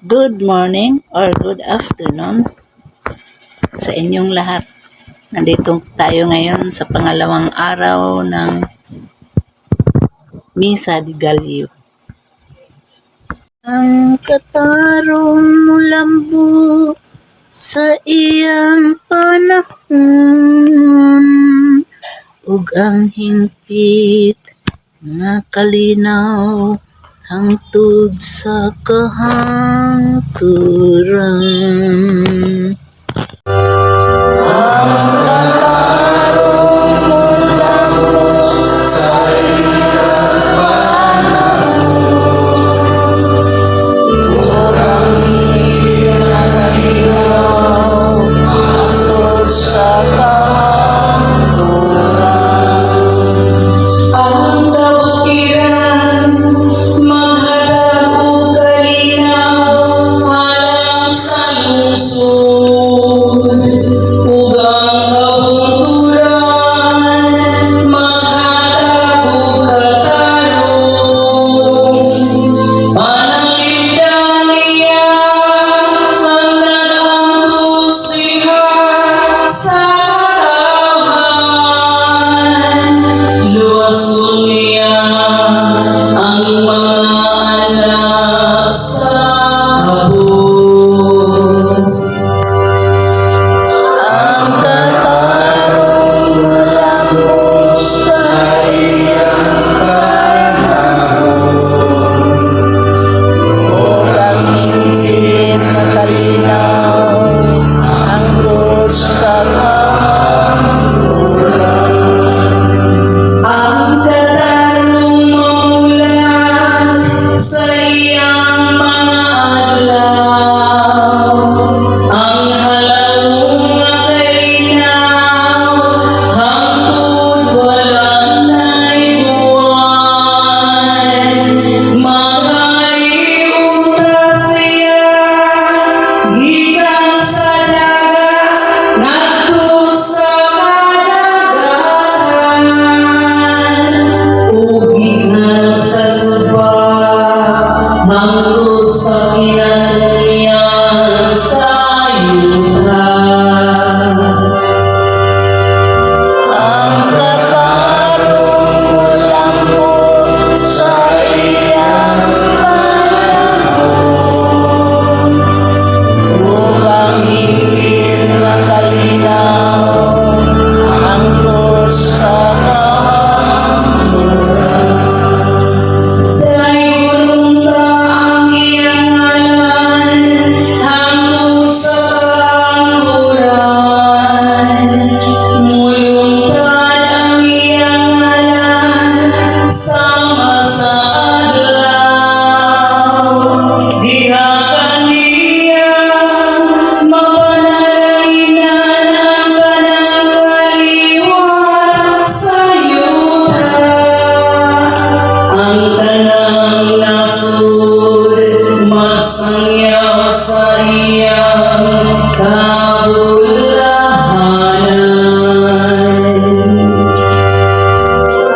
Good morning or good afternoon sa inyong lahat. Nandito tayo ngayon sa pangalawang araw ng Misa de Gallo. Ang katarong mulambo sa iyang panahon ug ang hingpit nga kalinaw hangtod sa kahangturan. Ang katarong mulambo sa iyang panahon ug ang hingpit nga kalinaw hangtod sa kahangturan. Ang kabukiran maghatag og kalinaw alang sa lungsod, ug ang kabungturan maghatag og katarong. Panalipdan niya ang nag-antos diha sa katawhan. Luwason niya ang mga anak sa kabus. Ang katarong mulambo sa iyang panahon ug ang hingpit nga kalinaw hangtod sa kahangturan. Ang katarong mamulag sa iyang mga adlaw. Ang halangong nga kalinaw hangtod wala na'y buwan. Maghari unta siya gikan sa dagat ngadto sa kadagatan ug gikan sa suba hangtod sa kinatungyan sa yuta. Ang katarong mulambo sa iyang panahon ug ang hingpit nga kalinaw hangtod sa kahangturan. Daygon unta ang iyang ngalan hangtod sa kahangturan. Mulungtad ang iyang ngalan sama sa adlaw. Diha kaniya mapanalanginan ang tanang kaliwat sa yuta. Ang tanang nasod magsangyaw sa iyang kabulahanan.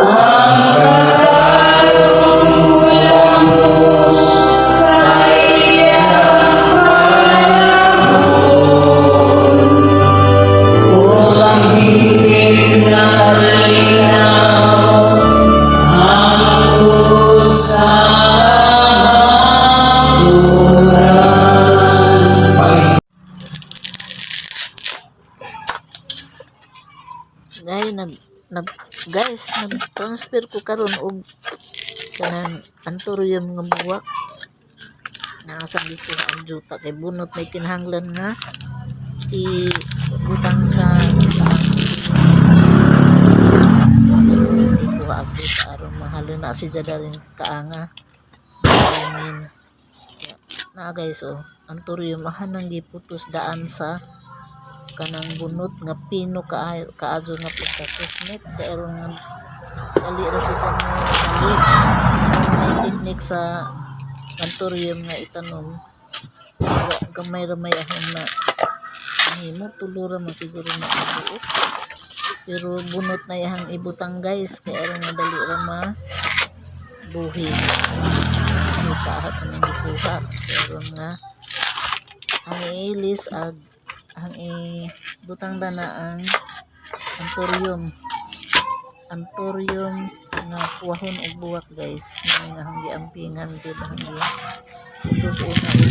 Ang katarong mulambo sa iyang panahon ug ang hingpit nga kalinaw hangtod sa kahangturan. Guys, nag nag guys, nag-transfer ko karon og kanang anthurium nga buwak. Naa sa gikuha ang juta kay bunot, may kinahanglan nga ibutang sa gikuha ang juta aron mahalo na siya daring kaanga. Kainin. Na guys, oh, anthurium ahan nang giputos daan sa kanang bunot nga pino kaayo kaadyo nga pagka-cosmet kay aron nga dali ra siya mo dali. May technique sa anthurium nga itanom. Gamay ra may ahon na mahimo, tulo ra man siguro na kabuok. Pero bunot na iyang ibutang, guys, kay aron madali ra ma buhi. Yuta ato nang gikuha kay aron nga Ang iilis ag ang ibutang dana ang anthurium. Anthurium nga kuwahon og buwak, guys. Mao nga ang giampingan jud, ang giputos una og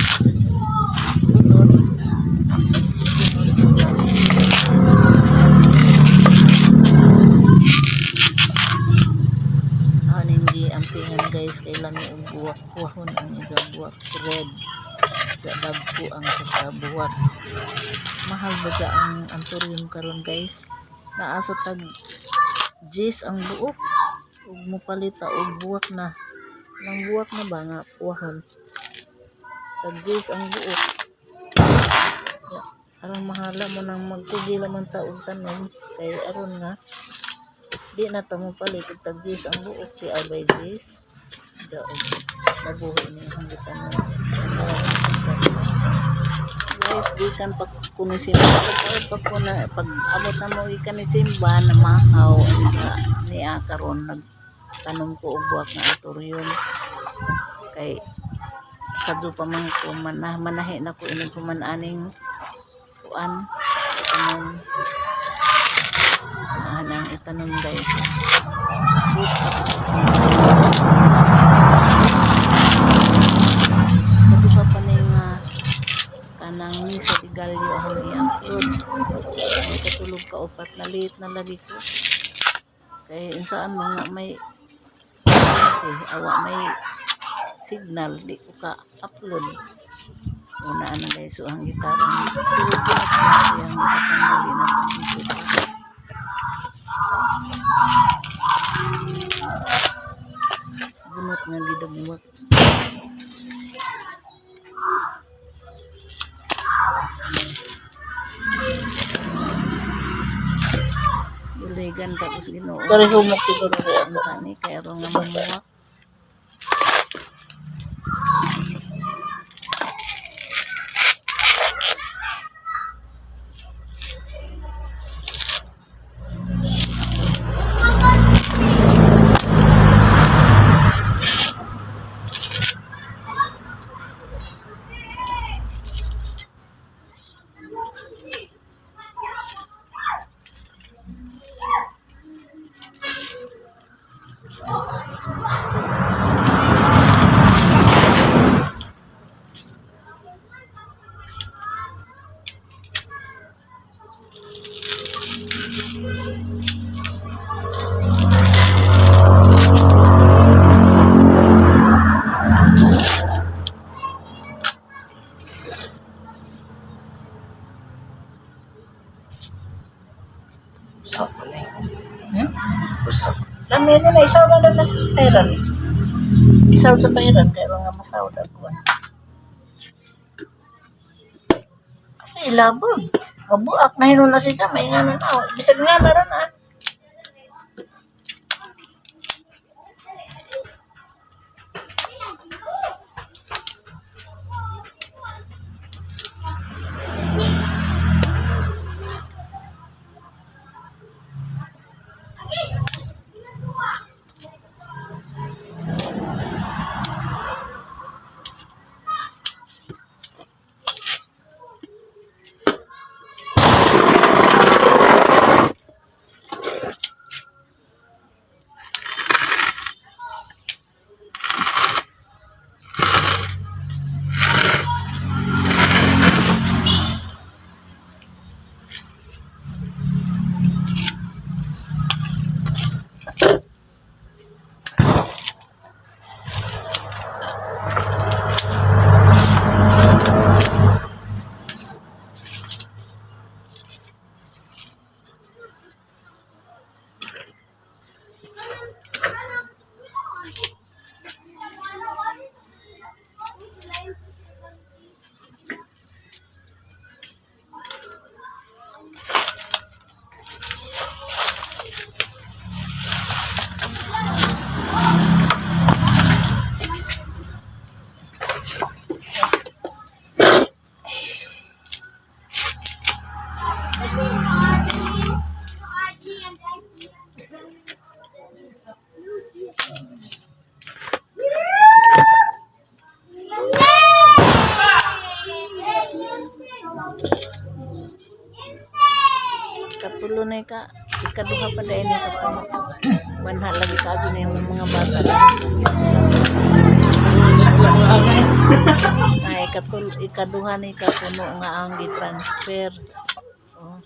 bunot. Aning giampingan, guys, kay lami og buwak, kuwahon ang ilang buwak, red. Dagko ang pagkabuwak. Mahal ba dya ang anthurium karon, guys? Naa sa tag 10 ang buok. Ug mopalit ta og buwak na. Nang buwak na ba nga kuwahon. Tag 10 ang buok. Ya, aron mahala mo nang magkugi man ta og tanom kay aron nga di na ta mopalit og tag 10 ang buok ti abay 10. Daog nabuhi ni ang gitanom. Guys, di kan pag kuno simba pag kuno pag abot na mo ikan ni simba na mahaw niya karon nagtanom ko og buwak nga anthurium kay sadto pa man ko manahi na ko inig human aning kuan tanom anang itanom, guys. Pati pa pa na nga kanang misa di galyo ang i-upload. May katulog ka upat na late na lagi ko. Kay insaan mo nga may eh, awa may signal, di ko ka upload. Una na, guys, so ang gitara ni tulog ko na siyang itatanggali na pang. Bunot nga gidagwak. Buligan tapos Ginoo. Sorry, humok siguro kay Ang tani kay aron nga mamuwak. Usap mo na eh. Hmm? Usap. Lami na na isaw na na sa pairan. Isaw sa pairan kay aron nga masaw dagwan. Ay labog. Mabuak na hinon na siya may nga na na. Bisag nga na ron ah. ni ka ikaduha pa dahil ni ka puno. Banha lagi kaadto ni yung mga bata. Ay katul ikaduha ni ka puno nga ang gi-transfer. Oh.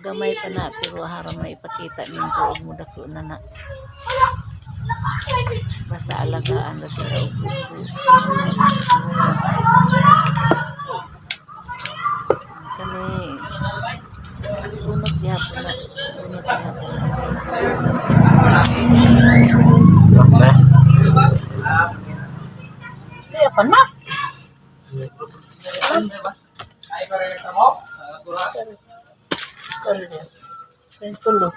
Gamay pa na pero haram na ipakita ninyo og mudako na na. Basta alagaan ra sila og buko. Kani bunot gihapon na. Bunot gihapon na. Na. Kaya pa na. Kare. Sa tulo.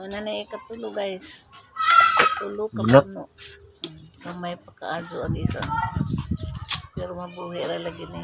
Muna na ikatulo, guys. Tulo ka Bunot. puno. Gamay pa kaadyo ang isa. Pero mabuhi ra lagi ni.